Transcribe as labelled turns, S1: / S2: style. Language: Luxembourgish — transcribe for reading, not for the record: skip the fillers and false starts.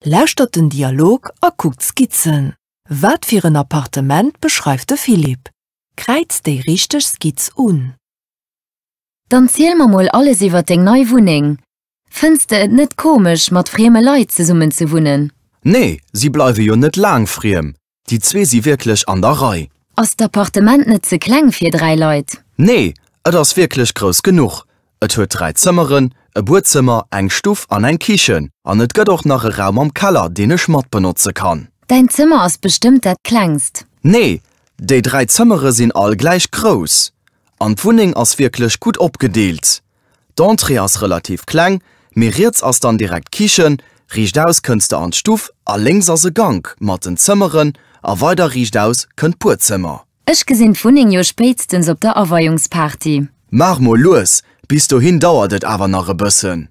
S1: Lauschtert den Dialog a kuckt d'Skizzen. Wat fir en Appartement beschreift de Philippe? Kräizt déi richteg Skizz un.
S2: Dann ziel mer mol alles iwwer deng nei Wunneng. Fënns de et net komesch, mat frieme Leit zesummen ze wunnen?
S3: Nee, si bleiwe jo net laang friem. Déi zwee si wierklech an der Rei.
S2: Ass d'Appartement net ze kleng fir 3 Leit?
S3: Nee, et ass wierklech grouss genuch. Et huet 3 Zëmmeren, e Buedzëmmer, eng Stuff an eng Kichen. An et gëtt och nach e Raum am Keller, deen ech matbenotze kann.
S2: Däin Zëmmer ass bestëmmt dat klengst.
S3: Nee, déi 3 Zëmmere sinn all gläich grouss. An d'Wunneng ass wierklech gutt opgedeelt. D'Entrée ass relativ kleng, mee riets ass dann direkt d'Kichen, riichtaus kënns de an d'Stuff a lénks ass e Gank mat den Zëmmeren a weider riichtaus kënnt d'Buedzëmmer.
S2: Ech gesinn d'Wunneng jo spéitstens op der Aweiungsparty.
S3: Maach mol lues, bis dohin dauert et awer nach e bëssen.